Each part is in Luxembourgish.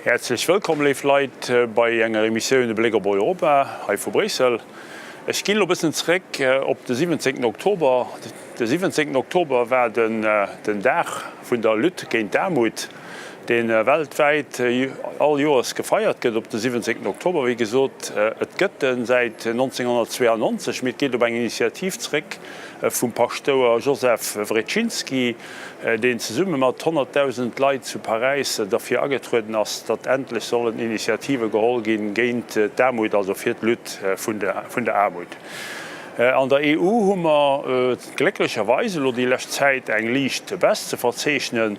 Häerzlech wëllkomm, léif Leit, bei enger Emissioun E Bléck op Europa hei vu Bréissel. Ech ginn elo e bëssen zeréck op de 17 Oktober. De 17 Oktober war den Dag vun der Lutte géint d'Aarmut, dee weltwäit all Joers gefeiert gëtt op de 17 Oktober. Wéi gesot, et gëtt en säit 1992, mee et geet op eng Initiativ zeréck vum Paschtouer Joseph Wrechinsky, deen zesumme mat 100.000 Leit zu Paräis derfir agetrueden ass, datt endlech sollen Initiative geholl ginn géint d'Aarmut, also fir d'Lutte vun der Aarmut. An der EU hu mer glécklecherweis elo déi lescht Zäit eng liicht Baisse ze verzeechnen.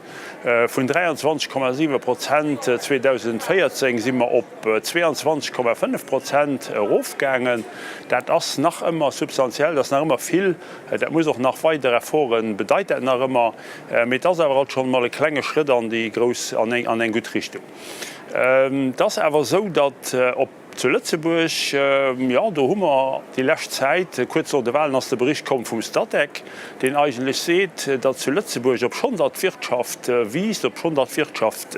Vun 23,7 Prozent 2014 si mer op 22,5 Prozent erofgaangen. Dat ass nach ëmmer substantiell, dat ass nach ëmmer vill. Dat muss och nach weider Efforte bedeit dat nach ëmmer, mee et ass awer alt schonn emol e klenge Schrëtt an déi grouss, an eng gutt Richtung. Et ass awer esou, datt op zu Lëtzebuerg, jo, do hu mer déi lescht Zäit, kuerz no de Wahlen ass de Bericht komm vum Statec, deen eigentlech seet, datt zu Lëtzebuerg, obschonn datt d'Wirtschaft wiisst, obschonn datt d'Wirtschaft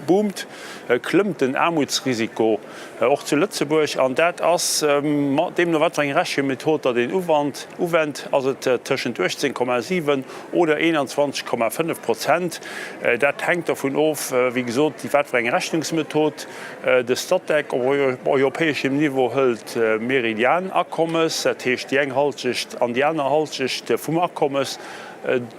boomt, klëmmt den Aarmutsrisiko Och zu Lëtzebuerg, an dat ass, deemno wat fir eng Rechemethod datt een uwannt, uwennt, ass et tëschent 18,7 oder 21,5 Prozent. Dat hänkt dovun of, wéi gesot, wat fir eng Rechnungsmethod. De Statec op europäeschem Niveau hëlt Meridianakommes, dat heescht déi eng Halschecht an déi aner Halschecht vum Akommes.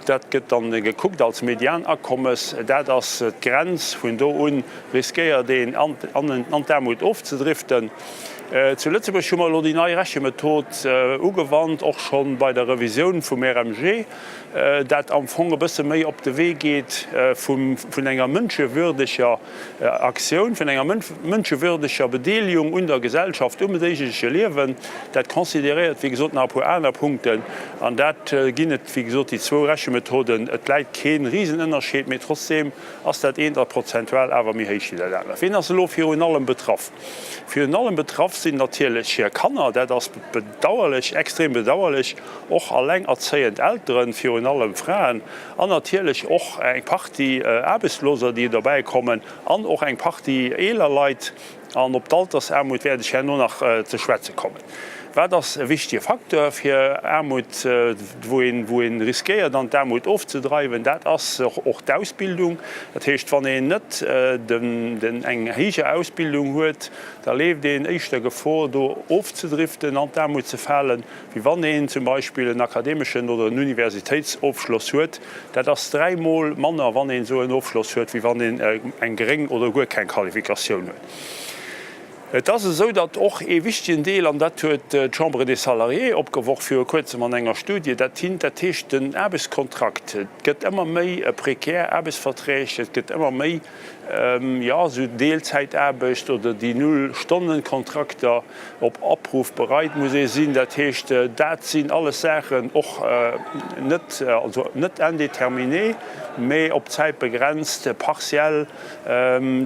Dat gëtt dann gekuckt als Medianakommes. Dat ass d'Grenz. Vun do un riskéiert een an d'Aarmut ofzedriften. Zu Lëtzebuerg hu mer elo déi nei Rechemethod ugewannt, och scho bei der Revisioun vum RMG, dat am Fong e bësse méi op de Wee geet vun enger mënschewürdeger Aktioun, vun enger mënschewürdeger Bedeelegung un der Gesellschaft, um deegleche Liewen. Dat consideréiert, wéi gesot, nach e puer aner Punkten. An dat ginn et, wéi gesot, déi zwou Rechemethoden. Et läit kee Risenënnerscheed, mee trotzdeem Ass dat eent a prozentual awer méi héich wéi dat anert? Wien ass elo virun allem betraff? Virun allem betraff sinn natierlech hir Kanner, dat ass bedauerlech, extrem bedauerlech, och allengerzéiend Elteren, virun allem Fraen, an natierlech och eng Partie Aarbechtsloser, déi dobäi kommen, an och eng Partie eeler Leit. An op d'Altersaarmut wäert ech herno nach ze schwätze kommen. Wat ass e wichtige Facteur fir Aarmut, wou een, wou ee riskéiert an d'Aarmut ofzedreiwen? Dat ass och d'Ausbildung. Dat heescht, wann een net den, den, eng héijer Ausbildung huet, da leeft een éischter Gefor, do ofzedriften, an d'Aarmut ze falen, wéi wann een zum Beispill en akademeschen oder en Universitéitsofschloss huet. Dat ass dräimol manner, wann een esou en Ofschloss huet, wéi wann een eng geréng oder guer keng Qualifikatioun huet. Et ass esou, datt och ee wichtegen Deel, an dat huet d'Chambre des Salariés opgeworf viru kuerzem an enger Studie, dat hin, dat heescht den Aarbechtskontrakt, et gëtt ëmmer méi prekär Aarbechtsverträg, et gëtt ëmmer méi, jo, esou Deelzäitaarbecht oder déi Null-Stonnen-Kontrakter, Op Opruff bereit muss ee sinn. Dat heescht, dat sinn alles Saachen, och net, also net indéterminé, mä op Zäit begrenzt, partiell,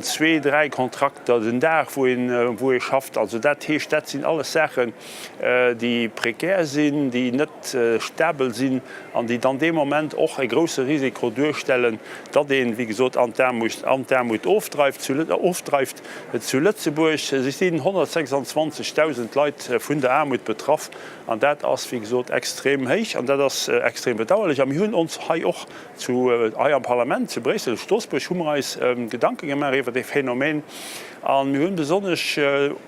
zwee, dräi Kontrakter den Dag, wou een, wou ee schafft. Also dat heescht, dat sinn alles Saachen, déi prekär sinn, déi net stabel sinn an déi dann dee Moment och e grouse Risiko duerstellen, datt een, wéi gesot, an d'Aarmut ofdreift. Zu Lëtzebuerg sinn 126.000 Leit vun der Aarmut betraff an dat ass, wéi gesot, extrem héich an dat ass extrem bedauerlech. A mir hunn ons hei och zu, hei am Parlament zu Bréissel, Stroossbuerg, hu mer eis Gedanke gemaach iwwer dee Phänomen a mir hunn besonnesch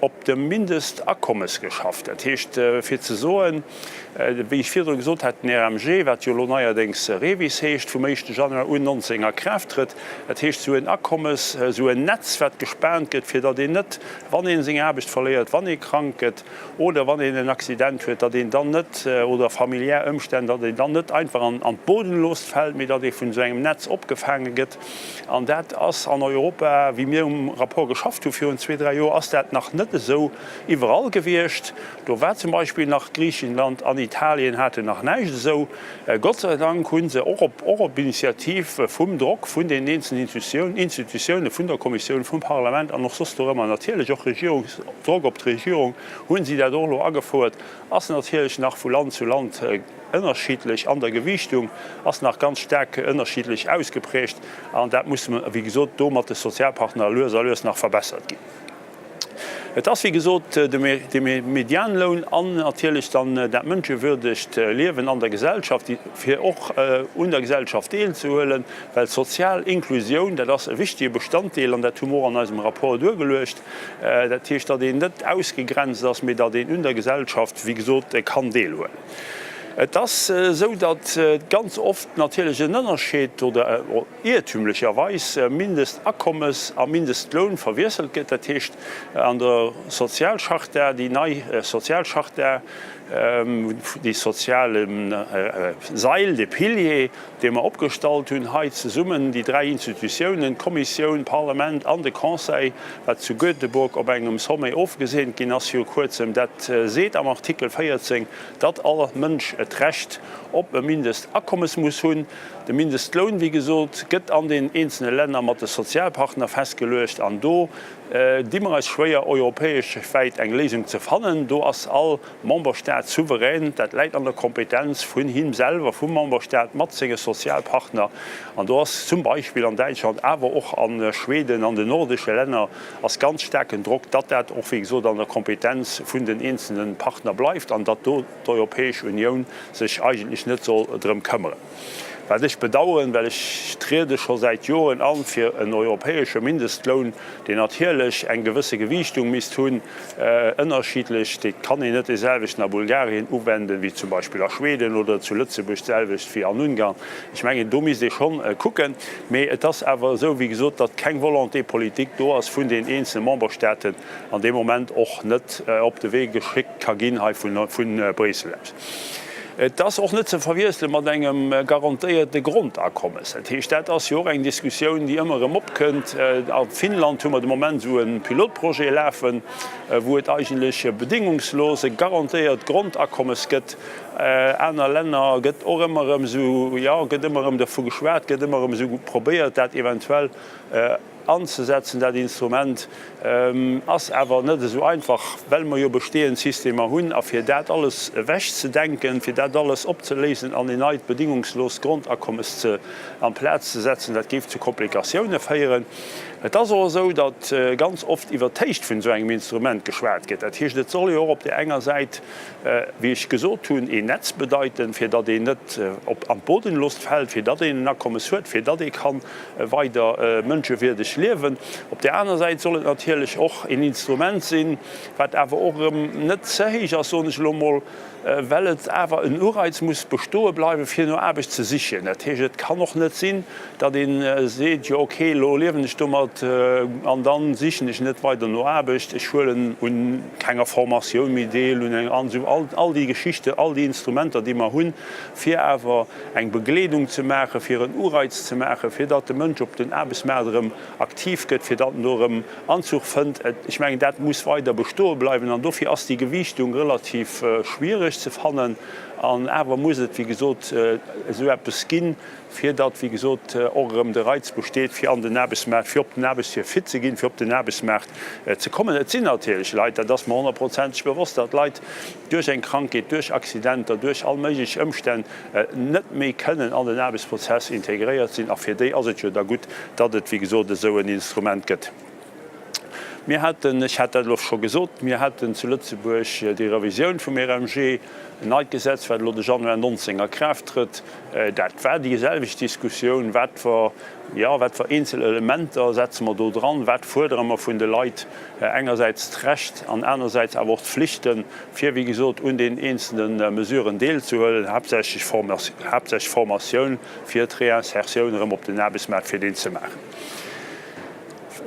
op dem Mindestakommes geschafft. Dat heescht, fir ze soen, Wéi ech virdru gesot hat, den RMG, wat jo elo neierdéngs REVIS heescht, vum éischte Januar un 19 a Kraaft trëtt, dat heescht esou en Akommes, esou en Netz, wat gespaant gëtt, fir datt een net, wann ee seng Aarbecht verléiert, wann ee krank gëtt oder wann een en Accident huet, datt een dann net, oder familiär Ëmstänn, datt een dann net einfach an d'Bodenloost fält, mee datt ee vun esou engem Netz opgefaange gëtt. An dat ass an Europa, wéi mir um Rapport geschafft hu virun zwee, dräi Joer, ass dat. dat nach net esou iwwerall gewiescht. Do war zum Beispill nach Griichenland an Italien haten nach näischt esou. Gott sei Dank hu se och op och op Initiativ vum Drock vun den eenzelnen Institutioun, Institutiounen, vun der Kommissioun, vum Parlament an och soss dorëmmer, natierlech och Regierungs, Drock op d'Regierung, hu si dat och elo agefouert. Ass natierlech nach vu Land zu Land ënnerschiddlech an der Gewiichtung, ass nach ganz staark ënnerschiddlech ausgeprägt an dat muss, wéi gesot, do mat de Sozialpartner lues a lues nach verbessert ginn. Et ass, wéi gesot, de Medianloun an natierlech dann dat mënschewürdegt Liewen an der Gesellschaft, fir och un der Gesellschaft deelzehuelen, well d'sozial Inklusioun, dat ass e wichtige Bestanddeel an dat hu mer och an eisem Rapport duergeluecht, dat heescht, datt een net ausgegrenzt ass, mee datt een un der Gesellschaft, wéi gesot, kann deelhuelen. Et ass esou, datt ganz oft natierlech en Ënnerscheed oder, iertümlecherweis Mindestakommes a Mindestloun verwiesselt gëtt, dat heescht an der Sozialcharta, déi nei Sozialcharta, dee soziale Sail, dee Pilier, dee mer opgestallt hunn hei zesummen, déi dräi Institutiounen, d'Kommissioun, d'Parlament an de Conseil, wat zu Göteborg op engem Sommet ofgeseent ginn ass viru Kuerzem, dat seet am Artikel 14, datt all Mënsch d'Recht op e Mindestakommes muss hunn. De Mindestloun, wéi gesot, gëtt an den eenzelne Länner mat de Sozialpartner festgeluecht an do di mer eis schwéier, europäeschwäit eng Léisung ze fannen. Do ass all Memberstaat souverän, dat läit an der Kompetenz vun him selwer, vum Memberstaat mat senge Sozialpartner. An do ass zum Beispill an Däitschland, awer och a Schweden, an den nordesche Länner ass ganz staarken Drock, datt dat och, wéi gesot, an der Kompetenz vun den eenzelne Partner bleift an datt do d'Europäesch Unioun sech eigentlech net soll drëm këmmeren. Wat ech bedauern, well ech triede scho säit Joren an fir en europäesche Mindestloun, deen natierlech eng gewësse Gewiichtung misst hunn, ënnerschiddlech, dee kann een net deeselwechten a Bulgarien uwenden, wéi zum Beispill a Schweden oder zu Lëtzebuerg d'selwecht wéi an Ungarn. Ech mengen, do misst ee schonn kucken. Mee et ass awer esou, wéi gesot, datt keng Volonté politique do ass vun den eenzele Memberstaaten, an dee Moment och net op de Wee geschéckt ka ginn hei vu Bréissel aus. Et ass och net ze verwiessele mat engem garantéierte Grondakommes. Dat heescht, dat ass jo och eng Diskussioun, déi ëmmer erëm opkënnt. A Finnland hu mer de Moment esou e Pilotprojet lafen, wou et eigentlech e bedingungslos e garantéiert Grondakommes gëtt. Aner Länner gëtt och ëmmer erëm esou, jo, gëtt ëmmer erëm dervu geschwat, gëtt ëmmer erëm esou probéiert, dat eventuell Anzesetzen. Dat Instrument ass awer net esou einfach, well mer jo bestehend Systemer hunn. A fir dat alles ewechzedenken, fir dat alles opzeléisen an en neit bedingungsloost Grondakommes ze amplaz ze setzen, dat géif zu Komplikatioune féieren. Et ass och esou, datt ganz oft iwwert d'Héicht vun esou engem Instrument geschwat gëtt. Dat heescht, et soll jo och op där enger Säit, wéi ech gesot hunn, een Netz bedeiten, fir datt een net op an d'Bodenlost fält, fir datt een en Akommes huet, fir datt ee kann weider mënschewierdeg liewen. Op där aner Säit soll et natierlech och een Instrument sinn, wat awer och erëm net ze héich ass, soen ech elo emol, well et awer en Ureiz muss bestoe bleiwen, fir no Aarbecht ze sichen. Dat heescht, et kann och net sinn, datt ee seet, jo okay, elo liewen ech domat an da sichen ech net weider no Aarbecht, ech huelen un kenger Formatioun méi deel, un enger an esou all déi Geschichten, all déi Instrumenter, déi mer hunn, fir awer eng Begleedung ze maachen, fir en Ureiz ze maachen, fir datt de Mënsch op den Aarbechtsmaart erëm aktiv gëtt, fir datt en do erëm Anzuch fënnt. Ech mengen, dat muss weider bestoe bleiwen an dofir ass déi Gewiichtung relativ schwierig ze fannen. An awer muss et, wéi gesot, esou eppes ginn, fir datt, wéi gesot, och erëm de Reiz besteet, fir an den Aarbechtsmaart, fir op den Aarbechts-, fir fit ze ginn, fir op den Aarbechtsmaart ze kommen. Et sinn natierlech Leit, dat ass mer honnertprozenteg bewosst, datt Leit duerch eng Krankheet, duerch Accidenter, duerch all méiglech Ëmstänn net méi kënnen an den Aarbechtsprozess integréiert sinn. A fir déi ass et jo da gutt, datt et, wéi gesot, esou en Instrument gëtt. Mir haten, ech hat dat elo scho gesot, mir haten zu Lëtzebuerg déi Revisioun vum RMG, en neit Gesetz, wat elo de Januar 19 a Kraaft trëtt. Dat war déi selwecht Diskussioun, wat fer, jo, wat fer eenzel Elementer setze mer do dran, wat fuerdere mer vun de Leit, engersäits d'Recht an anersäits awer och d'Flichten, fir, wéi gesot, un den eenzelne Mesuren deelzehuelen, haaptsächlech haaptsächlech Formatioun fir d'Réinsertioun erëm op den Aarbechtsmaart, fir deen ze maachen.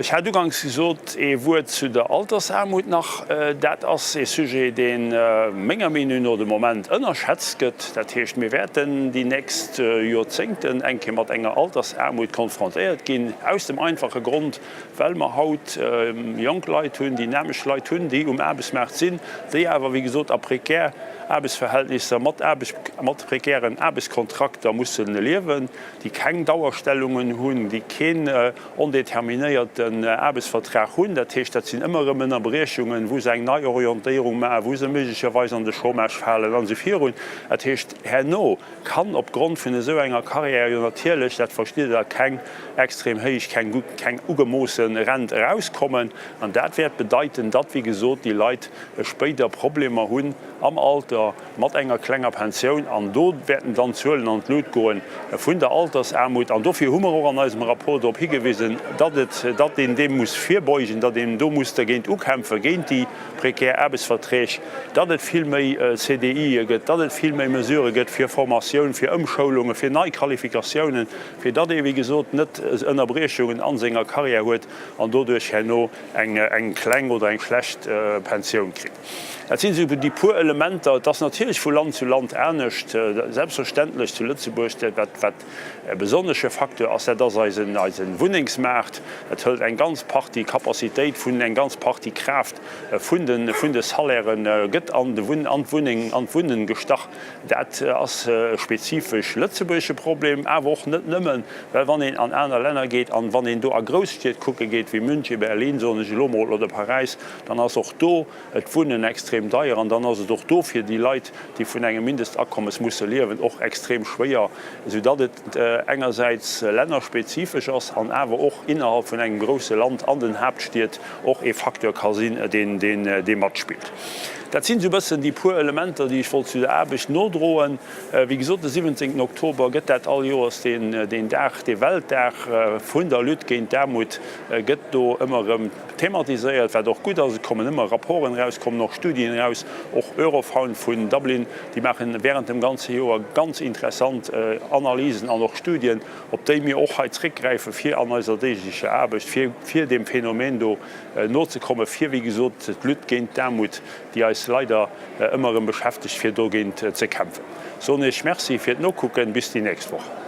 Ech hat uganks gesot, ee Wuert zu der Altersaarmut nach. Dat ass ee Sujet, dee menger Meenung no de Moment ënnerschätzt gëtt. Dat heescht, mir wäerten déi nächst Joerzéngten eng Kéier mat enger Altersaarmut konfrontéiert ginn, aus dem einfache Grond, well mer haut jonk Leit hunn, dynamesch Leit hunn, déi um Aarbechtsmaart sinn, déi awer, wéi gesot, a prekär Aarbechtsverhältnisser mat Aarbecht, mat prekären Aarbechtskontrakter musse liewen, déi keng Dauerstellungen hunn, déi keen ondeterminéierten Aarbechtsvertrag hunn. Dat heescht, dat sinn ëmmer erëm Ënnerbriechungen, wou se eng Neiorientéierung maachen, wou se méiglecherweis an de Chômage falen an esou virun. Dat heescht, herno kann opgrond vun esou enger Carrière jo natierlech, dat verstitt Der, keng extrem héich, keng gutt, keng ugemoosse Rent erauskommen. An dat wäert bedeiten, datt, wéi gesot, déi Leit spéider Problemer hunn am Alter, mat enger klenger Pensioun, an do wäerten dann d'Zuelen an d'Lut goen vun der Altersaarmut. An dofir hu mer och an eisem Rapport drop higewisen, datt et, datt een deem muss virbeugen, datt een do muss dergéint ukämpfen, géint déi prekär Aarbechtsverträg, datt et vill méi CDIe gëtt, datt et vill méi Mesurë gëtt fir Formatioun, fir Ëmschoulungen, fir nei Qualifikatiounen, fir datt ee wéi gesot net Ënnerbriechungen a senger Karriär huet an doduerch herno eng kleng oder eng schlecht Pensioun kritt. Dat sinn esou déi puer Elementer. Et ass natierlech vu Land zu Land anescht. Selbstverständlech zu Lëtzebuerg, wat wat e besonnesche Facteur ass, dat ass eisen eise Wunnengsmaart. Dat hëlt eng ganz Partie Capacitéit vun, eng ganz Partie Kraaft vun de vun de Salairen, gëtt an de Wunn an d'Wunneng an d'Wunnen gestach. Dat ass e spezifesch lëtzebuergesche Problem, awer och net nëmmen, well wann een an aner Länner geet an wann een do a Grousstied kucke geet wéi München, Berlin, soen ech elo mol, oder Paräis, dann ass och do d'Wunnen extrem deier an dann ass et och do fir déi Leit, déi vun engem Mindestakommes musse liewen, och extrem schwéier, soudatt et engersäits lännerspezifesch ass an awer och innerhalb vun engem grousse Land an den Haaptstied och ee Facteur ka sinn, deen dee matspillt. Dat sinn esou e bëssen déi puer Elementer, déi ech wollt zu der Aarbecht nodroen. Wéi gesot, de 17 Oktober gëtt dat all Joers deen Dag, dee Weltdag vun der Lutte géint d'Aarmut gëtt do ëmmer erëm thematiséiert, wat och gutt ass. Et kommen ëmmer Rapporten eraus, kommen och Studien eraus, och Eurofound vun Dublin, déi maachen während dem ganze Joer ganz interessant Analysen an och Studien, op déi mir och hei zréckgräifen, fir an eiser deeglecher Aarbecht, fir fir deem Phänomen do nozekommen, fir, wéi gesot, d'Lutte géint d'Aarmut, déi eis leider ëmmer erëm beschäftegt, fir dogéint ze kämpfen. Soen Iech Merci fir d'Nokucken. Bis déi nächst Woch.